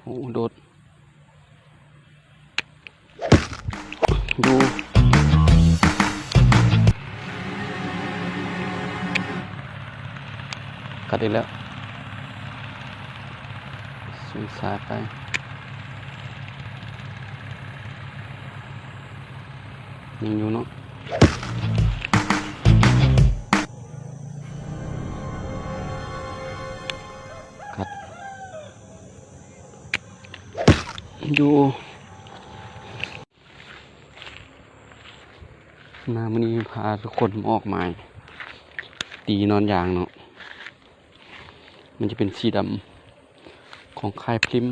ໂອ້ ໂດດ ຢູ່ ກັດອີກແລ້ວ ສູງສາຍໄປ ຍັງຢູ່ເນາະ ກັດ ຢູ່ ມາມື້ນີ້ພາທຸກຄົນມາອອກໝາຍ ຕີນອນຢາງເນາະ ມັນຈະເປັນສີດຳຂອງຄ້າຍພຣິມ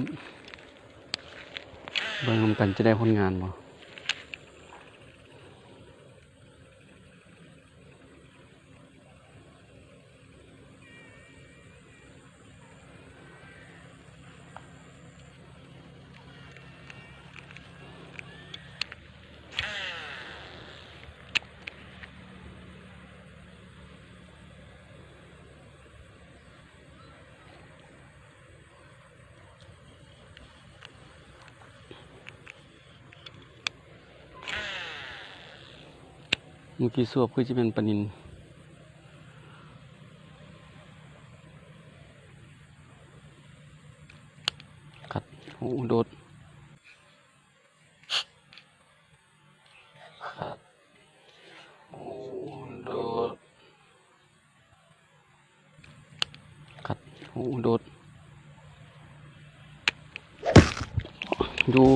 ເບິ່ງນຳກັນຈະໄດ້ຜົນງານບໍ່. ມື້ກີ້ສວບຄືຊິແມ່ນປານິນ ຄັດ ໂອ້ ໂດດ ຄັດ ໂອ້ ໂດດ ຄັດ ໂອ້ ໂດດ ຢູ່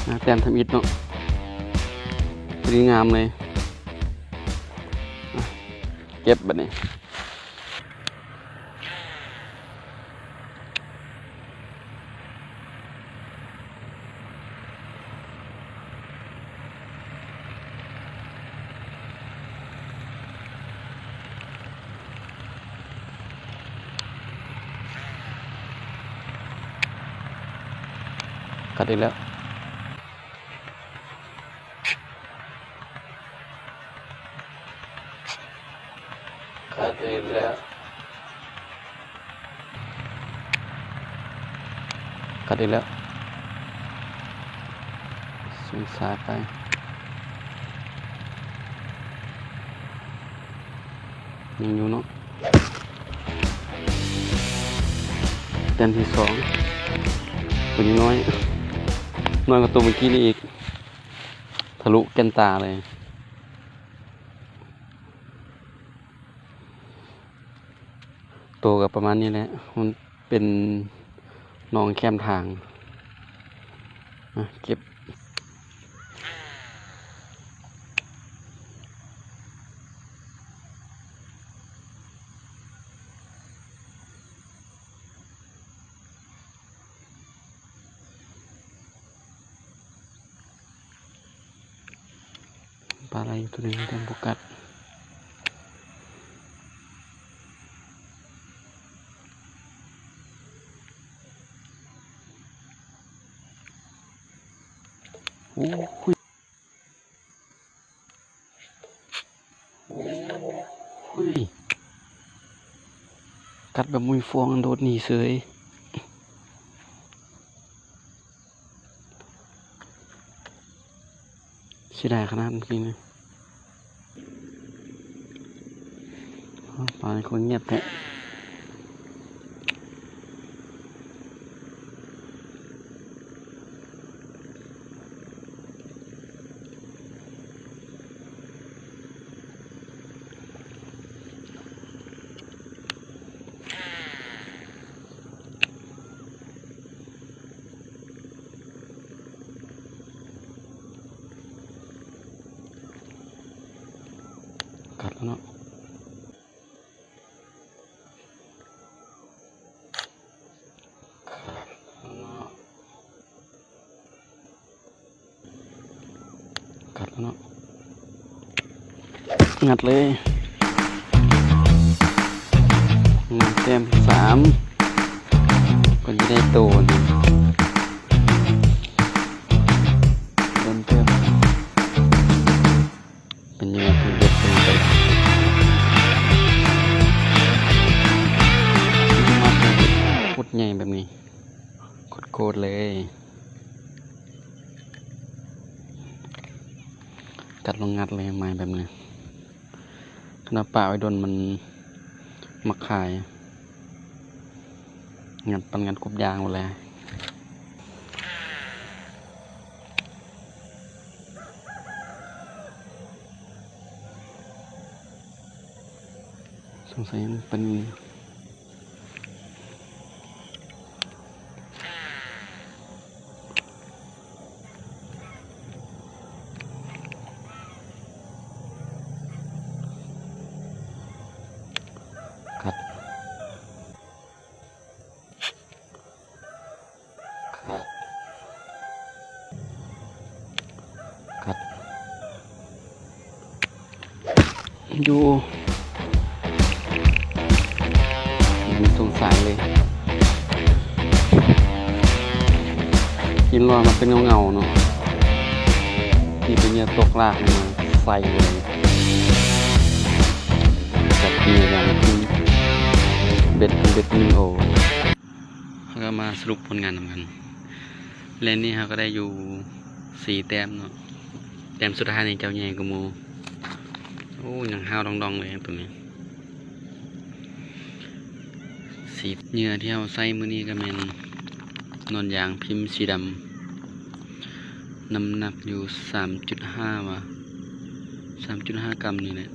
ອ່າ ແຕ້ມທຳອິດເນາະ ພໍດີງາມເລີຍ ອ່ະ ເກັບບາດນີ້. ກັດອີກແລ້ວ. ກັດອີກແລ້ວ ກັດອີກແລ້ວ ສູງສາຍໄປ ຍັງຢູ່ເນາະ ແຕ້ມທີສອງ ໂຕນີ້ນ້ອຍ ນ້ອຍກວ່າໂຕມື້ກີ້ນີ້ອີກ ທະລຸແກ່ນຕາເລີຍ. ໂຕກໍປະມານນີ້ແຫຼະ ມັນເປັນໜອງແຄມທາງ ອ່ະ ເກັບ. ປາໄຫຼຢູ່ໂຕໜຶ່ງ ແຕ່ບໍ່ກັດ ໂອ້ຍ. ໂອ້ຍ ກັດແບບບໍ່ມີຟອງ ໂດດໜີເສີຍ ເສຍດາຍຂະໜາດເມື່ອກີ້ນີ້. ອ້າວ ປານີ້ຄືງຽບແທ້. ກັດແລ້ວເນາະ ກັດແລ້ວເນາະ ງັດເລີຍ ແຕ້ມສາມ ເພິ່ນຈະໄດ້ໂຕນີ້ ເລີ່ມເຕີບ ເປັນຍັງໄງ ເພິ່ນເກັບເປັນໄປ. ໂພດເລີຍ ກັດລົງງັດເລີຍ ໄມ້ແບບນີ້ ຄັນວ່າປະໄວ້ດົນມັນມັກຄາຍ ງັດ ປານງັດກົບຢາງພຸ້ນແຫຼະ. ສົງໄສມັນເປັນ ຄັດ ຄັດ ຄັດ ຢູ່ ມັນສົງສາຍເລີຍ ກິນລອຍມາເປັນເງົາໆເນາະ ນີ້ເປັນເຫຍື່ອຕົກລາກມາໃສ່ເລີຍ ຈັບເຫຍື່ອຢ່າງທີ່ເບັດ ເປັນເບັດໜຶ່ງໂອ. ເຮົາກໍມາສະຫຼຸບຜົນງານນຳກັນ ແລະ ນີ້ເຮົາກໍໄດ້ຢູ່ສີ່ແຕ້ມເນາະ ແຕ້ມສຸດທ້າຍນີ້ເຈົ້າໃຫຍ່ກວ່າໝູ່ ໂອ້ ຍັງຫ້າວດອງໆເລີຍໂຕນີ້. ສີ ເຫຍື່ອທີ່ເຮົາໃຊ້ມື້ນີ້ກໍແມ່ນໜອນຢາງພິມສີດຳ ນ້ຳໜັກຢູ່ສາມຈຸດຫ້າ ຫວາ ສາມຈຸດຫ້າກຣາມນີ້ແຫຼະ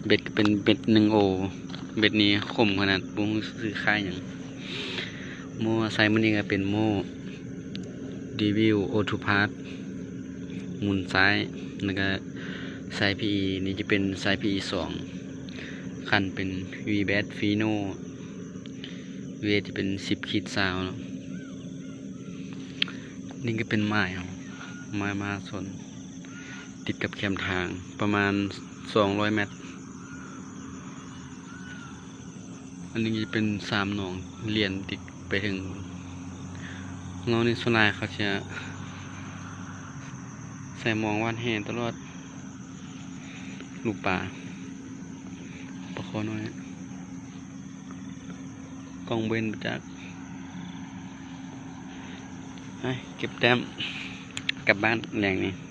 ເບັດກໍເປັນເບັດໜຶ່ງໂອ ເບັດນີ້ຂົມຂະໜາດ ບໍ່ຮູ້ຊື່ຄ້າຍຫຍັງ. ໂມ່ໃຊ້ມື້ນີ້ກໍເປັນໂມ່ ດີວິວ ໂອທູພາສ ໝູນຊ້າຍ ແລ້ວກໍສາຍພີອີ ນີ້ຈະເປັນສາຍພີອີສອງ ຄັນເປັນວີແບດ ຟີໂນ ເວດຈະເປັນສິບຂີດຊາວເນາະ. ນີ້ກໍເປັນໝາຍເຮົາ ໝາຍມະຫາຊົນ ຕິດກັບແຄມທາງປະມານສອງຮ້ອຍແມັດ. ອັນນີ້ຈະເປັນສາມໜອງລຽນຕິດໄປເຖິງ ໜອງນີ້ສ່ວນຫຼາຍເຂົາຈະໃສ່ມອງຫວ່ານແຫຕະຫຼອດ ລູກປາ ປາຄໍນ້ອຍ ກ້ອງບໍ່ເຫັນຈັກ ໄປເກັບແຕ້ມກັບບ້ານແລງນີ້.